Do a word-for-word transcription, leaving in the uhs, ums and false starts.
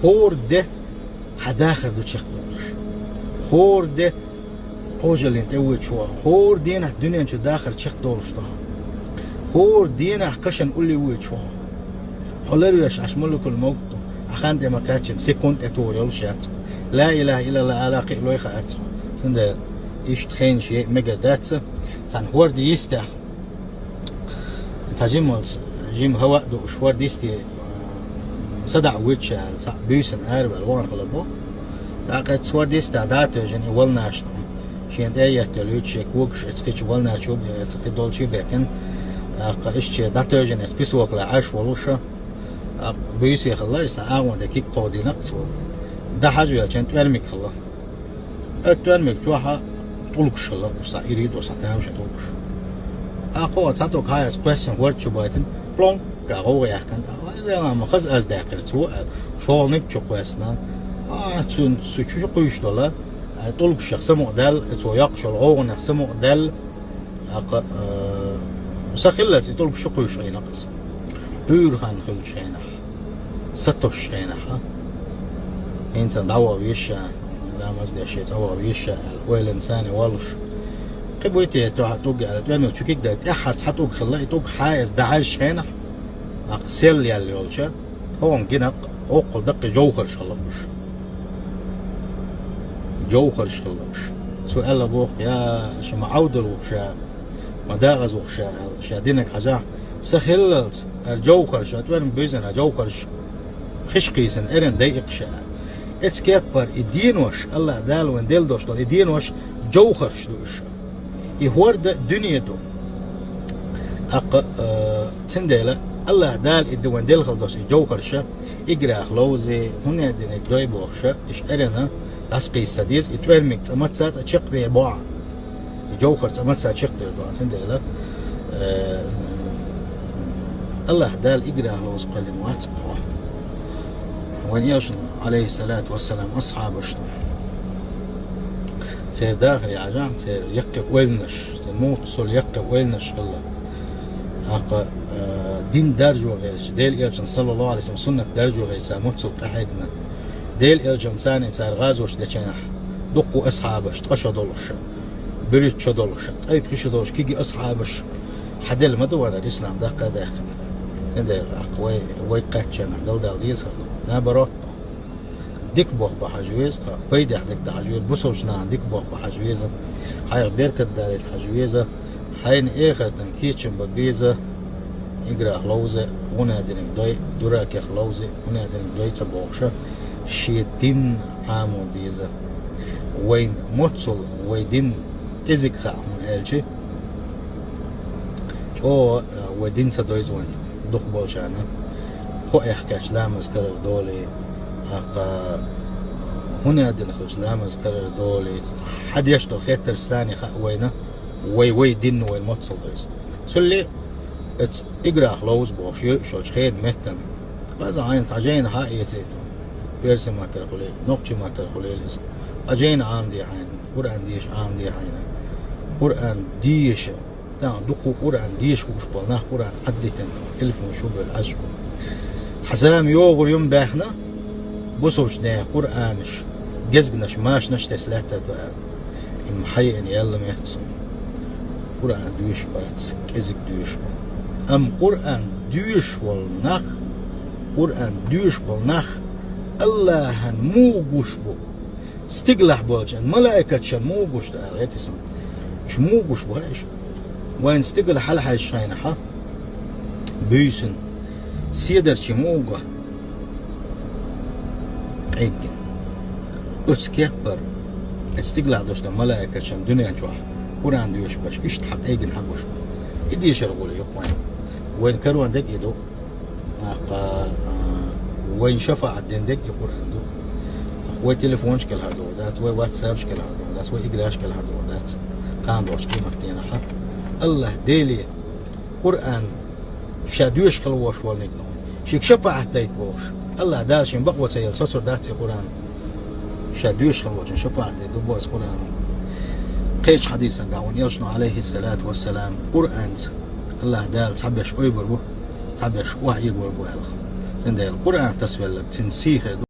ХӀора де хьан дахар ду чекхдолуш. ХӀора де Ӏожаллина тӀе воьдуш ву хьо. ХӀора дийнахь дуьнен чу дахар чекхдолуш ду хьо. ХӀора дийнахь кашана улле воьдуш ву хьо. Хьо ларвеш Ӏаш малакул мовт ду. Хьан хан тӀе ма кхаьччина, секунд тӀе тухур йолуш яц хьо. Ла илаха иллаллах ала кхиалой хаац хьо. Цундела иштта хенаш яйа мегар дац. Цхьана хӀорда йистехь, цхьа жималц, жима хӀаваъ дууш, хӀорда йисте, а, садаӀа воьдуш аьлла, цхьаъ буьйсанна араваьлла вахана хилла боху. ТӀаккха эцу хӀорда йистехь дӀа а тевжина и волнаш, шена тӀе а етталуьйтуш, шен когаш эцу хи чу волна чу, эцу хи долчу баьккхина. ТӀаккха иштта дӀатевжина эцу песокалахь Ӏаш волуша, тӀаккха буьйса хилла, иза агӀон тӀе куьг кховдийна-кх цо. ДӀахьажавелча, тӀоьрмиг хилла. Оцу тӀоьрмиг чохьа тӀулгаш хилла, уьш цхьа ирий ду, цхьа тамашийна тӀулгаш. ТӀаккха оцу цхьа тӀулг хьаэца кхоьссина хӀорда чу байтина, плонк аьлла гӀовгӀа яьккхина, тӀаккха, вай Дела, ма хаза аз даьккхира цо аьлла, шолгӀаниг чу кхоьссина. А, цуьнан цу чу кхуьйсуш долу, а, тӀулгашех самукъадаьлла, цо йоккхуш йолу гӀовгӀанех самукъадаьлла, тӀаккха, а, сан хиллалц и тӀулгаш чу кхуьйсуш Ӏийна-кх иза. Ӏуьйра хан хуьлучу хенахь, сатосучу хенахь, а, хӀинца дӀаваха веза ша, ламаз деш, цӀа ваха веза ша аьлла, ойланца царна воллуш. Кхин буй те, тӀаьхьа тӀулг аьлла, тӀоьрмиг чу куьг дайта, тӀаьххьара цхьа тӀулг хилла, и тӀулг хьаэца дӀахьаьжча хенахь, тӀаккха сел яьлла йолча, хӀокхунна гина-кх, хӀоккхул даккхий жовхӀарш хилла уьш. ЖовхӀарш хилла уьш. Цо аьлла боху: «Я, ша ма Ӏовдал ву ша, ма дагӀаза ву ша», – аьлла, ша динарг хьажахь, сан хиллалц, хӀара жовхӀарш, тӀоьрмиг буьйсанна жовхӀарш хиш кхийсина эрна дайа-кх ша. Эцу кеппара и денош, АллахӀ Дала вайна делла долуш долу и денош жовхӀарш ду уьш. И хӀорда дуьне ду. ТӀаккха, а, цундела АллахӀ Дала и ду вайна делла хилла долуш и жовхӀарша, играх ловзий, хӀунда аьлла динарг дой бохуша, иштта эрна дӀасакхийса ца деза, и тӀоьрмиг цкъа маца а цкъа чекхбер бу ахь. И жовхӀар цкъа маца а чекхдер ду ахь, цундела, э, АллахӀ Дала играх ловза кхоьллина вац-кх хьо. Вайн элчан, Ӏалайхиссалату вассалам, асхьабашна церан дахаре хьажахь, церан яккхий ойланаш, церан муьлххачул яккхий ойланаш хилла. ТӀаккха, э, дин даржо гӀерташ, Делан элчан, саллаллаху Ӏалайхи ва саллам, суннат даржо гӀерташ, цара муьлххачул къахьегна. Делан элчанца цара гӀазоташ дечу хенахь, дуккха а асхьабаш, ткъа шо долуша, буьрчча шо долуша, ткъе пхи шо долуш кегий асхьабаш хьаделла ма ду вайна ислам даккха а даьккхина. Цундела тӀаккха вай, вай кхаьчча хенахь галдала деза хӀара. Наоборот, дика болх бан хьажа веза, тхан пайдехь дерг дан хьажа веза, бусалба нахана дика болх бан хьажа веза, хьайх беркат далийта хьажа веза, хьайна эхартан кечам бан беза, играх ловза, хӀунда аьлла динарг дой, дуракех ловза, хӀунда аьлла динарг дой ца бохуша, шен дин Ӏамо деза. Вайна муьлххачул вай дин кӀезиг хаьа, хӀунда аьлча, чӀогӀа, а, вай дин ца дойза вайна дукхахболчарна. Кхо эхь кхаьчча ламаз карара долий, тӀаккха хӀунда аьлла дина хилча ламаз карара долий, хьан деш долу хеттарш санна хаьа вайна, вай, вай дин вайна муьлххачул дойза. Цуьллий, эцу играх ловза бохуш йойуш йолчу хенан меттана, лаза хьайна цхьа жайна хьа а эцийта, оьрсийн маттара хуьлийла, нохчийн маттара хуьлийла иза. Цхьа жайна Ӏамаде хьайна, Къуръан деша Ӏамаде хьайна. Къуръан деша, тахана дуккха Къуръан деша хууш болу нах, Къуръан Ӏаддитина, телефон чу бевлла Ӏаж бу. Цхьа зама йогӀур ю-м баьхна, бусалбачу нехан Къуръанаш, гезгнаш, машанаш тесна лаьттар ду аьлла. И ма хьаеана яьлла меттиг цунна. Къуръан доьшуш бац, кӀезиг доьшуш бу. Амма Къуръан доьшуш волу нах, Къуръан доьшуш болу нах АллахӀан муха гуш бу? Стигалахь болчарна, малайкаташна муха гуш ду аьлла гӀерта иза. Уьш муха гуш бу хаьий шуна? Вайна стигала хьалахьаьжча хьайна хьан буьйсанна седарчий муха го? Къеггина. Оцу кеппара, оцу стигалахь долуш долу малайкаташна дуьнен чохь Къуръан доьшуш берш иштта хьан къеггина хьан гуш бу? И дешар гӀоле ю-кх вайна. Вайна карон дерг и ду. ТӀаккха, а, вайна шафаӀат дина дерг и Къуръан ду. Вай телефонаш кӀелхьардохур дац, вай ватсапаш кӀелхьардохур дац, вай играш кӀелхьардохур дац. Кхана долчу къематдийнахь АллахӀ Деле Къуръан ша доьшуш хила волуш волниг ду. Шега шапаӀат дайта бохуш, АллахӀ Дала шен бакъо ца елла, соцур дац и Къуръан. Ша доьшуш хила волчун шапаӀат дайта ду боху Къуръано. Кхечу хьадисангахь вайн элчано, Ӏалайхиссалату вассалам, Къуръанца АллахӀ Дала цхьаберш ойбур бу, цхьаберш охьаэгор бу аьлла. Цундела Къуръан тасавелларг цуьнан сий хир ду.